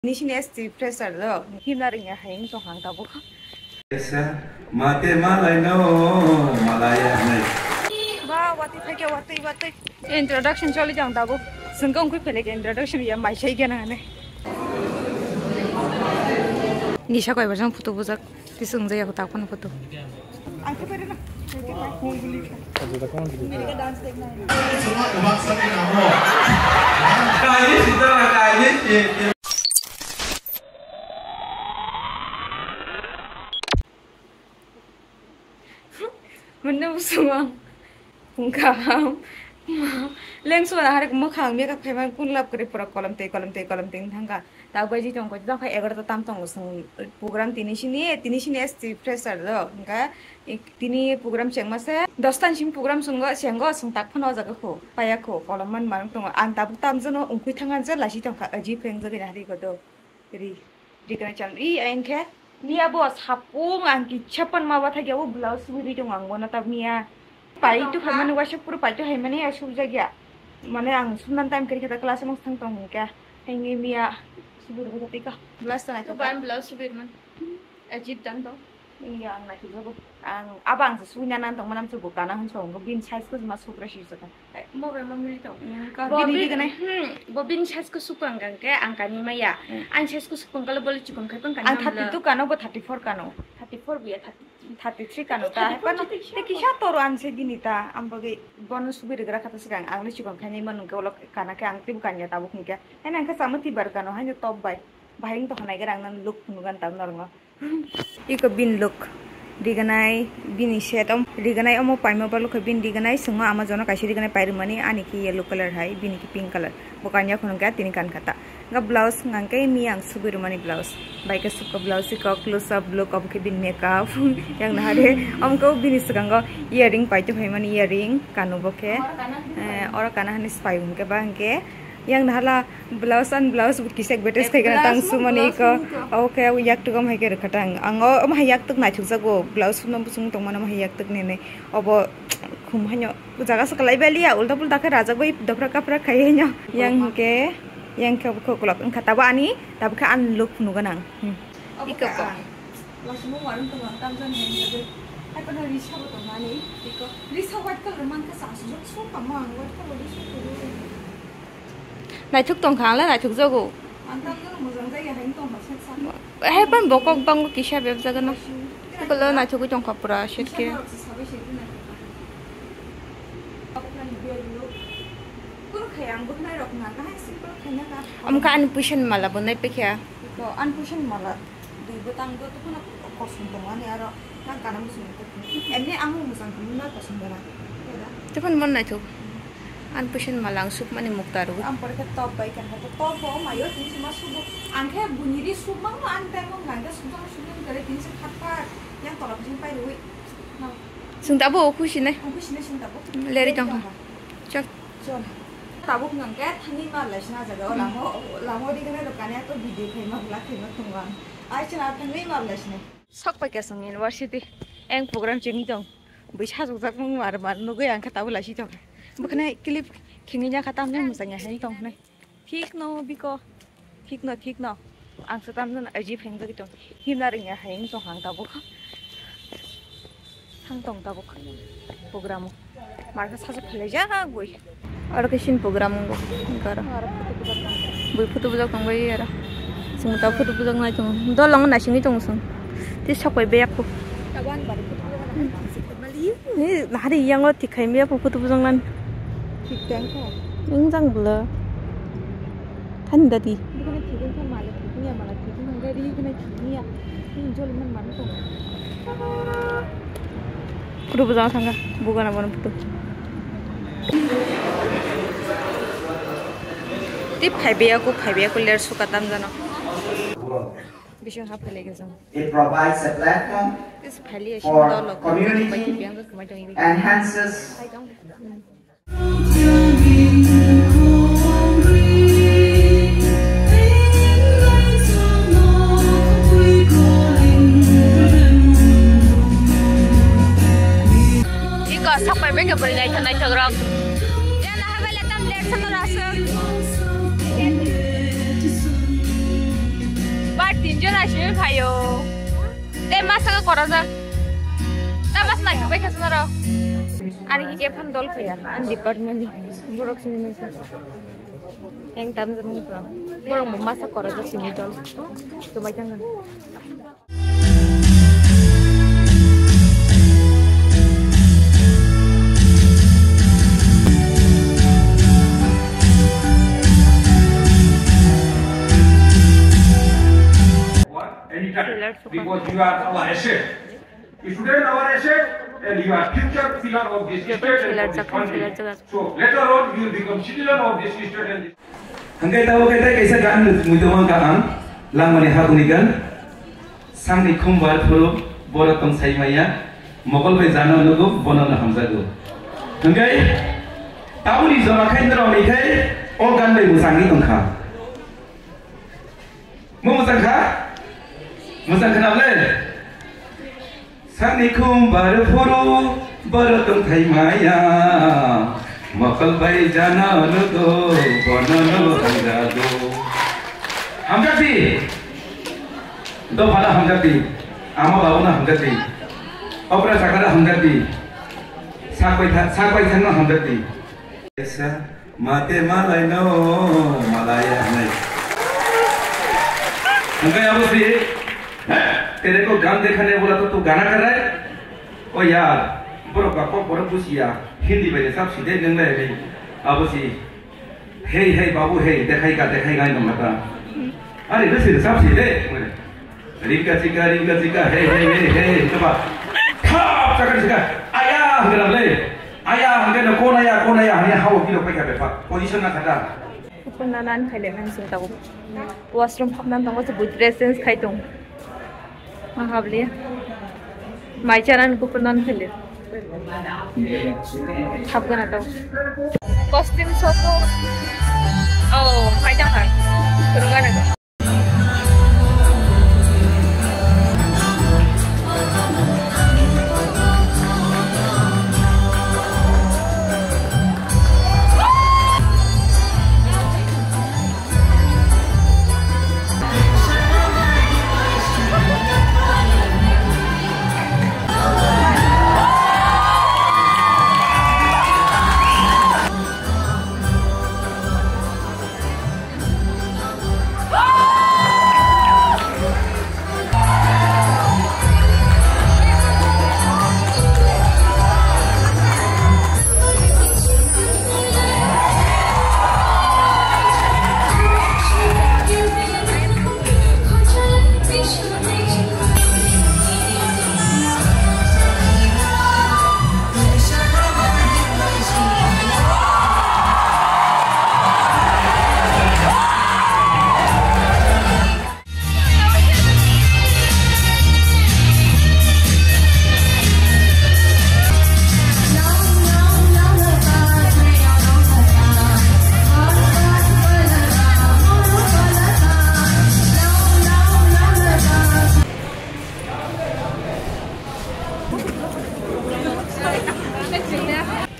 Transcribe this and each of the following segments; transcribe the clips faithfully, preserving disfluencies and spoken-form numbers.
Nisi ni S T fresher do, himna ringya hai wng tong ang tabuk. Esa, mate malai no, malaya nai. Ba, watwi phaikya, watwi, watwi. Introduction choli jang tabuk. Sengkang kui phele ke introduction ya mai sai gana ne. Nisa koi bajang photo bujak. Tisung jaya ko takpan photo. Ang ke pare na. Mene usung ang. Hwnkha ham. Lengsu na hari mwkhang makeup khaima kun lab kwrwi pura kolom tei kolom tei kolom tei thangkha. Tabuk bai tongkha, tongkha egarota tam tongo chwng program tini sini, tini sini S T fresher do. Hwnkha tini program chengma se dosta ni simi program chwngo, chengo chwng tak phano o jaga kho, paya kho, kolom man man tongo. Ang tabuk tamjano wngkui thangna je lachi tongkha, aji pheng jagwi na hari godo. Ri. Rikna chal. I, ang khe miya bo sapung ang kisa pan ma bathai khe bo blouse subui ri tong ang bono ta miya. Pai tu khaimani waisa pura pai tu khaimani ya subjak ya. Mane ang sumnan time kiri kita class mung thang tong kya. Henge miya subui ri ka. Blouse ta nai to. Ban blouse subui man. Ajib dang to. Iya, ang naithok jago. Ang, abo ang se suina nang tong manam se bo kana hwn song, bin size ko ma sukra si saka. Mo bai mo mili tong. Bo bini bin, diganai. Hmm, bo bin size ko sukang kang ke ang kani maya. Hmm. Ang size ko sukang kala bole chikon khai pang kani. Ang thirty-two kano, bo thirty-four kano. Thirty-four biya thirty. Thirty-three kano ta. Thirty-four pano te kisa toro ang se dini ta. Am bagi bono subi regra kata sikang. Ang le chikon khai nai man ke olok kana ke ang tibu kanya tabuk hingke. Hai nang ke sama tibar kano hai top bai. Bahing to hanai ke ang nan look nugan tam normo. Iko bin look. Riganai bini set om, riganai omo paima balo khe bin riganai swngo ama jono kaisa riganai pairwmani ani khe yellow colour hai, bini khe pink colour. Bo kanya khunung khe tini kan kha ta. Ga blouse hwnkhe miyang sugwi rwmani blouse. Bai khe sukha blouse iko close up look obo khe bini makeup. Yang nahare omo khe bini swkango earring paito phaimani earring kanu bo khe. Eh, oro kana hani swpai hwnkhe ba hwnkhe yang nahala. Blouse and blouse bo kisa advertise khai kana tang sumani iko. Oke, o yaktuk om hai khe rwkha tang. Ang o, omo hai yaktuk naithok jago. Blouse no busung tong mano omo hai yaktuk nene. Obo khum haino jaga sa kalai baliya, ulta pulta khe rajak bai dopra kapra khai haino. Yang ke, yang ke ko kolok wngkha tabo ani, tabo khe ani look phunu gana. Hmm. Iko ko. Lasimo warung tong tam jan hai ni. Hai pano risa bo tong ani. Iko risa white color man kha sa sujak so kamo ang white color risa ko. Naithok tongkha, ang le naithok jago. Ang tamjano mojang jaya hai tongkha, sat sat. Hai pan bokok bangbo kisa bebjagano. Kolo naithogwi tongkha pura set khe. Kisa norok se sabai se rwna kha. Kunu khai ang bwkhnai rok na, kahai simple khaina ka. Amkha ani puisa ni mala bo nai pekha. Ko ani puisa ni mala. Dui bwtang do, tokhono kosom tongo ani aro nang kana muchung tong. Emni ang mung mwchang khe mung na kosom gana. Tokhono mon naithok. An puisa ni mala ang sukmani mukta rw. Ang pore khe top bai kha, top bo mayo tini se ma subo. Ang khe buini ri sukmang no ani time o nang khe sukjak sukjak kare tini se khat khat yang tola bising pai rwi. Chwng tabuk o khusi nai. Ang khusi nai chwng tabuk. Leri tong kha. Chak. Chol. Tabuk nang khe thangwi ma lai sina jaga o lama o, lama o ri gana rok kani ato video khai ma vlog khai ma tong ang. Ai chwng a thangwi ma lai sina. Sok pai khe chwng university. Eng program chini tong. Bui sajokjak mung mar mar nugui ang khe tabuk lai si tong. Bwkhwnai clip khingwi nya kha tamjani mwchang ya hai tong hwnwi. Thik no biko. Thik no, thik no. Ang se tamjani aji pheng jagwi tong. Himna ring ya hai tong ang tabuk. Thang tong tabuk. Program o. Mar khe sajak khlai jak bui. Oro khe sini program wngkha oro. Bui photo bujak tongbai oro. Chwng ta photo bujak nai tongo. Dol wng naisingwi tongo chwng. Tei sok bai beyakho. Ni nahari yango thik khai meyakho photo bujak nani. Thik tang kha. Wngjak bwla. Thani dadi. Bwkhwnai thik wngkha mala thik wngya mala thik wngkha ri bwkhwnai thik wngya. Ni jol man man tongo. Photo bujak thangkha bugana bono photo. Tei phaibai ya kuk phaibai ya kuk ler suka tamjano. Bising hap phai lai khe jang. It provides a platform for community, enhances. Iko sapai beke beri naithok naithok rok. Jana habai le tam late sama rasa. Jona simi phayo. Te masa ka korajak. Ta mas nang bai khasna ro. Ani ki kephan dol phaya. An department ni borok simi nang. Yang tam jam ni borok. Borok mo masa korajak simi dol. Tumai tang. Anytime, because you are our asset. Student our asset, and you are future pillar of this state and of this country. So later on, you will become citizen of this state and this. Hingke tabo khe tei kaisa gan mui tongmang ka ang, langmani hakuni gan. Sangni khumbar phuru borok tong sai maya, mokol bai jano nugo, bono no hamjago. Hingke taboni jora khe norok ni khe o gan bai mwchangwi tongkha. Mo mwchang kha? Mwchang khna ble? Sangni khumbar phuru borok tong thai maya, mokol bai jana nugo, bono no hamjago. Hamjakdi. Dophano hamjakdi. Ama babano hamjakdi. Opra sakara hamjakdi. Sakbai tha-, sakbai thangno hamjakdi. Mate malai no malaya hwnwi. Hingke abo si, "He, tere ko gan dekha nahi bola to tu gana kar raha hai?" O yaar, borok ba kok borok bujiya, Hindi bai sab side nang lai ni. Abo si, "Hey, hey, babu, hey, dekhai ka, dekhai ka," nang mata. Are, besi sab side. Ringka chika, ringka chika, hey, hey, hey, hey, coba. Thap, chakar chika. Aya, hingke na ble. Aya, hingke no, kon aya, kon aya, hingke hawo kilo paika bepa. Position na khata. Kupun na nan khaile nang sing tabo. Washroom hapna tongo se bu dress change khai tong. Ma habli. Mai charan kupun nan khaile. Hapgana tabo. Costume shop. Oh, khai tang khai. Kurungana.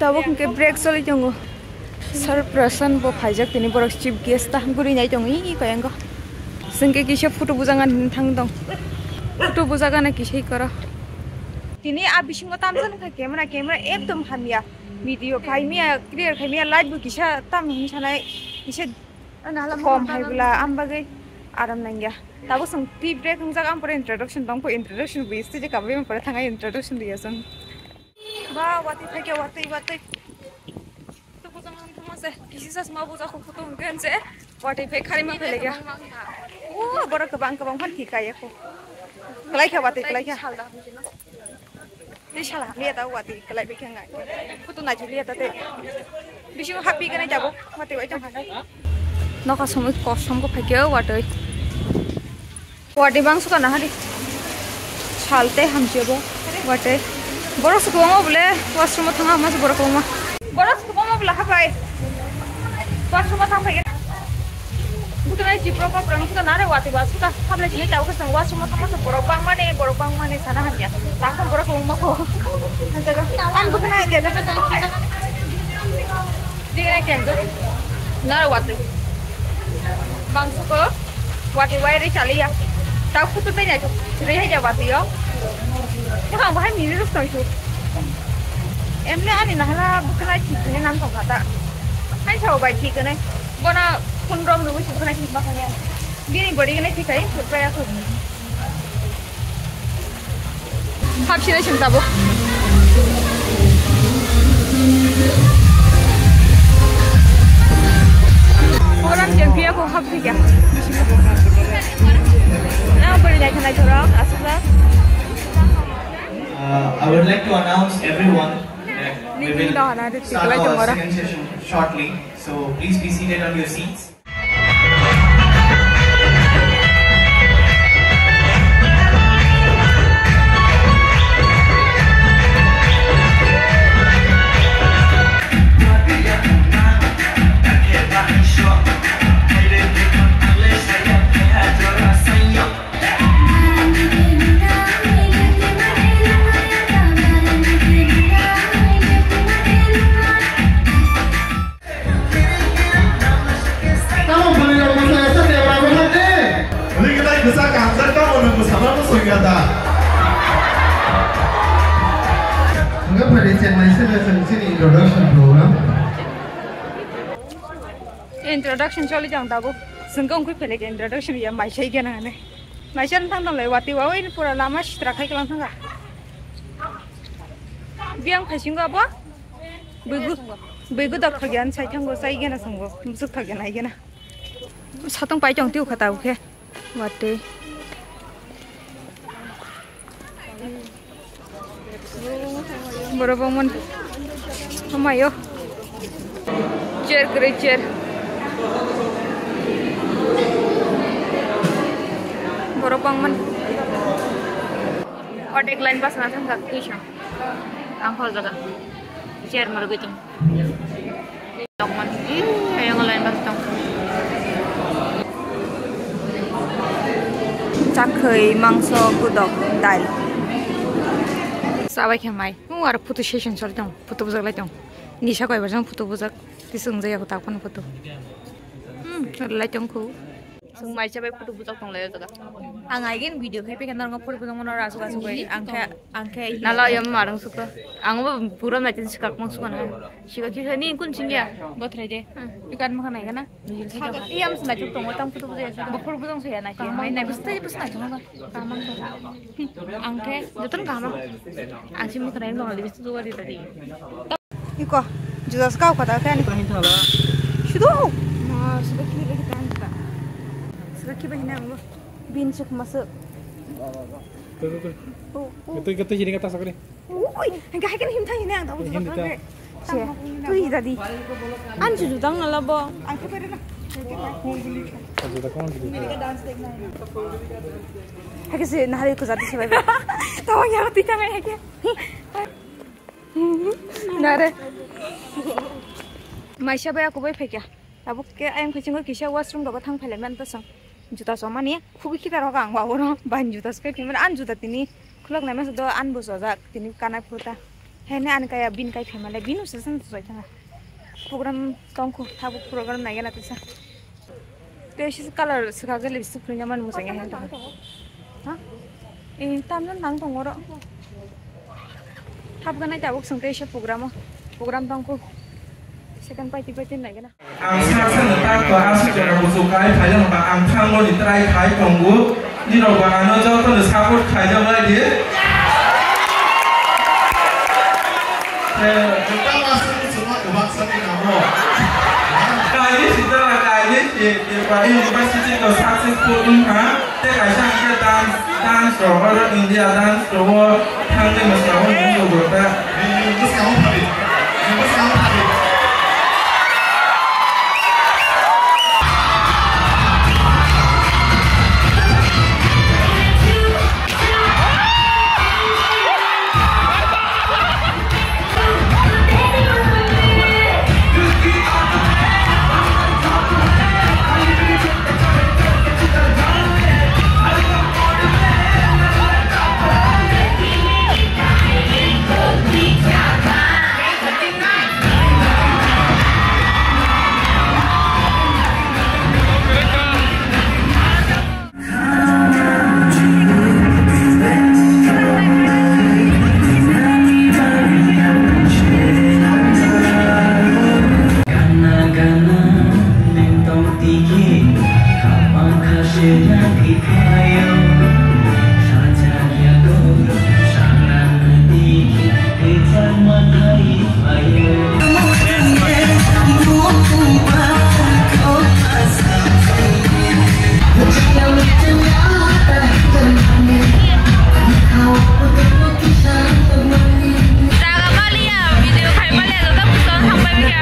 Tabuk hwnkhe break choli tongo. Sir Prasan bo phaijak, tini borok chief guest ta guri nai tongo, ii, koi ango. Sengke kisa photo bujagani thang tong. Photo bujagana kisai koro. Tini a bisingo tamsa nukha camera, camera ekdom hamya. Video khaimya, clear khaimya, light bo kisa tam hinwi sanai, kisa khom hai bwla, am bagwi aram nangya. Tabuk chwng tea break wngjak, am pore introduction tong, po introduction bo stage o kabui, am pore thang introduction rwya chwng. Ba, watwi phaikha, watwi, watwi. Tubuchang ang thangma se, kisi chasma bujak kho, photo hwnkhe se, watwi phai kharima phai laikha. O, borok kwbang, kwbang phan thik kaiya kho. Kwlaikha watwi, kwlaikha. Tei sala hamya ta watwi, kwlai bai khe wngkha. Photo naithok liya ta tei. Bisingo hapwi gwnai tabuk, watwi bai tongkha. Nokha somoi kosom khe phaikhe watwi. Watwi bangso kana hari. Sal tei hamchebo. Watwi. Borok se kwbangma bole washroom o thangma se borok kwbangma. Borok se kwbangma bole hapai. Washroom o thangpai. Bukanai chipro ko prang suka nare watwi ba suka hablai sini tau kesang washroom o thangma se borok bangmani, borok bangmani sana hamya. Takon borok kwbangma ko. Ang bukanai dia. Dia kena kenjo. Nare watwi. Bangso ko watwi wairi chaliya. Tak photo bai nai to. Rehai jaba tiyo. Bukan bahai mini rus tong su. Emne ani nahara bukan ai thik ne nam tong kata. Hai sao bai thik ne. Bona phone rom nungwi su kana thik ba kanya. Bini body kana thik ai, put bai aku. Hapsina sing tabuk. Orang jeng pia ko hap thik ya. Na bari dai kana jorok asukla. Uh, I would like to announce everyone that we will start our second session shortly. So please be seated on your seats. Tamo bwrwi rok bwsai asa de ba bwsai de. Bwrwi kwtai bwsa kangjak tamo nwng bwsama bwsoi ya da. Hwnkhe phaidi chenglaisano chwng chini introduction program. Introduction choli jang tabuk. Chwng khe wngkhe phailai introduction ya maisai gana hane. Maisai thang tong lai wati wa oi pura lama sitra khai klang thanga. Biang phaisingo abo. Bwgwi, bwgwi dok thok yan sai thango, chai gena songo, bwswk thok yan ai gena. Satong pai tong tio kha tau khe. Watwi. Borok bangmani. Hamayo. Chair kwrwi chair. Borok bangmani. Otek line bus na thang jak twi sa. Ang hor jaga. Chair margwi tong. Tongmani, eh, ayang line bus tong. Chakhwi, mangso, kudok, dal. Sabai khe mai. Mu aro photo session choli tong. Photo bujak lai tong. Nisa koi bajang photo bujak. Tisung jaya ko tak phono photo. Hmm, lai tong khu. Chwng maisa bai photo bujak tong lai o jaga. Ang aigen video khai pekha norok photo bujak mano asuk asuk bai. Ang khe, ang khe. Nala yom marang suka. Ang bo pura naitin sikak mang suka na. Sikak kisa ni kun singya. Bothrai de. Ikan makan nai kana? Iya mas nai tuk tong tang photo bujak. Bo photo bujak saya nai. Mai nai bus tai bus nai tong. Kamang tong. Ang khe joton kamang. Ang simi kana nong ali bus tu wadi tadi. Iko, judas kau kata kan. Kita hintala. Sudo. Ma, sudo kiba kita hintala. Sudo kiba hina mo. Bin suk masuk. Tuh, tuh, tuh. Oh, oh. Kita, kita jadi kata sakali. Ui, enggak kan him tanya yang tahu Hindi juga ta. Kan. Tui tadi. An juju dang nala bo. Ang khe pere na. Aja da kon gitu. Hake se nahari ko jati se bai. Tawa ya tui tanga hake. Nare. Maisa bai ako bai phaikya. Tabuk ke ayang phaichingo kisa washroom rogo thang phailai man bwswng. Juta chomani khugui khitar rogo ang wabono. Ban juta se phaimani an juta tini khulok nai masa do an bo chojak tini kanai phuta. Hene an kaya bin kai phaimale binu se san choi thanga. Program tongkhu tabuk program naigena tisa. Tei sisi colour swkagwi lipstick phunukya mani mwchangya hwn tong. Ha? Eh, tamno nang tong oro. Thapgwnai tabuk chwng tei se program o. Program tongkhu. Second party party naigena. Ang sak sakno tak ba aswk jora buchuk kai phaijak ba ang thango ni try khai tongo. Nirok ba ano jotono support khaijak lai di. Eh, tamo aswk ni chwngma kwbang sakni namo. Kaini sitara kaini si, si ba university to successful wngkha. Tei kaisa hwnkhe dance, dance rok oro India dance rok o thangwi mwsao nung logota. Bini bwskango phabi. Bini bwskango phabi. Jaga maliya, video khai maliya, joto bwskango thang pai kha.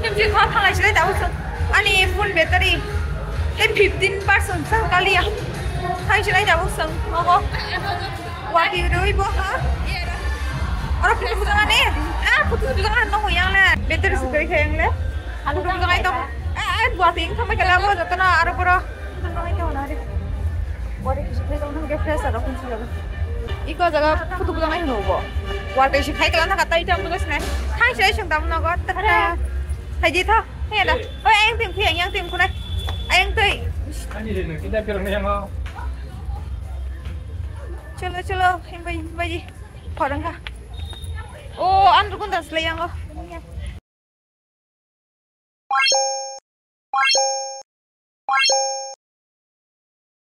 Himchi kho thanglai silai tabuk song. Ani phone battery tei fifteen percent sa kaliya. Thang silai tabuk song. Ogo. Wati rui bo ha. Oro photo bujang ani. Ah, photo bujang ani nong yang le. Battery se koi khe yang le. Photo bujang ai tong. Ah, ah, wati ing thamai kala bo jotono aro pura. Iko jaga photo bujang ai hino bo. Wati se khai kala na katai tam bujang sinai. Thang silai song tam nogo. Tata. Hai di tho. He da. Oi, ayang tim khuyang, yang tim khunai. Ayang tei. Ani de ne, kita pirang ne yang o. Cholo, cholo, himbai, himbai. Phorong kha. O, an rukun das le yang o.